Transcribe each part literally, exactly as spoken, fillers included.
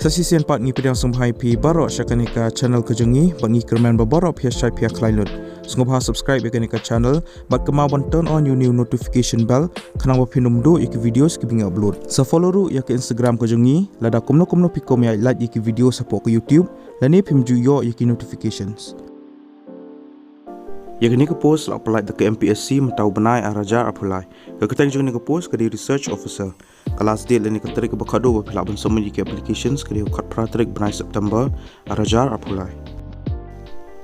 Te shisien pat ngi pdiang sngewbha ïa phi baroh sha kane ka channel ka jong ngi, bad ngi kyrmen ba baroh phi ïa shait phi ïa khlaiñ lut. Sngewbha subscribe ïa kane ka channel, bad kynmaw ban turn on ïa une u notification bell, khnang ba phin ym duh ïa ki videos kiba ngi upload. Sa follow ruh ïa ka Instagram ka jong ngi, lada kumno kumno phi kwah ban ïa like ïa ki videos hapoh ka YouTube, lane phim ju ïoh ïa ki notifications. Ïa kane ka post la pyllait da ka M P S C mynta u bnai ar hajar arphew lai. Ka kyrteng jong kane ka post ka dei research officer. Ka last date lane ka tarik kaba khatduh ba phi lah ban submit ïa ki applications ka dei u khatphra tarik bnai September ar hajar arphew lai.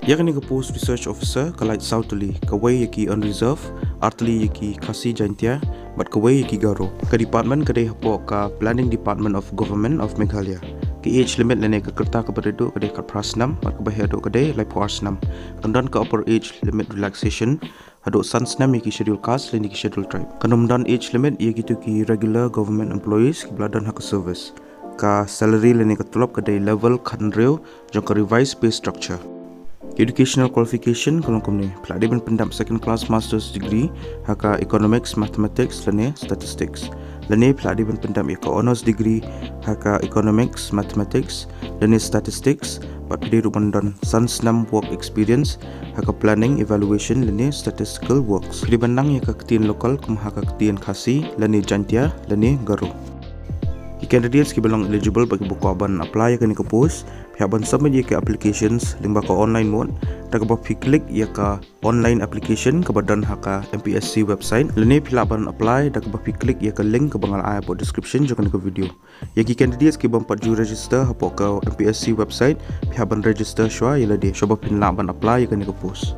Ïa kane ka post research officer ka lait saw tylli, kawei ïa ki unreserved, ar tylli ïa ki Khasi Jaiñtia, bad kawei ïa ki Garo. Ka department ka dei hapoh ka Planning Department of Government of Meghalaya. Ka age limit lane ka rta kaba rit duh ka dei khatphra snem, bad kaba heh duh ka dei laiphew ar snem. Kan don ka upper age limit relaxation haduh san snem ïa ki Scheduled Caste lane ki Scheduled Tribe. Kan ym don age limit ïa kito ki regular government employees kiba la don ha ka service. Ka salary lane ka tulop ka dei level khathynriew jong ka revised pay structure. Educational qualification ka long kumne: phi lah dei ban pyndep second class master's degree ha ka economics, mathematics lane statistics. Lane phi lah dei ban pyndep ïa ka honours degree ha ka economics, mathematics lane statistics, bad phi dei ruh ban don san snem work experience ha ka planning, evaluation lane statistical works. Phi dei ban nang ïa ka ktien local kum ha ka ktien Khasi lane Jaiñtia lane Garo. Ki candidates kiba long eligible bad kiba kwah ban apply ïa kane ka post, phi hap ban submit ïa ki applications lyngba ka online mode da kaba phi click ïa ka online application kaba don ha ka M P S C website, lane phi lah ban apply da kaba phi click ïa ka link kaba nga la ai hapoh description jong kane ka video. Ïa ki candidates ki bym pat ju register hapoh ka M P S C website, phi hap ban register shuwa ïa lade shuwa ba phin lah ban apply ïa kane ka post.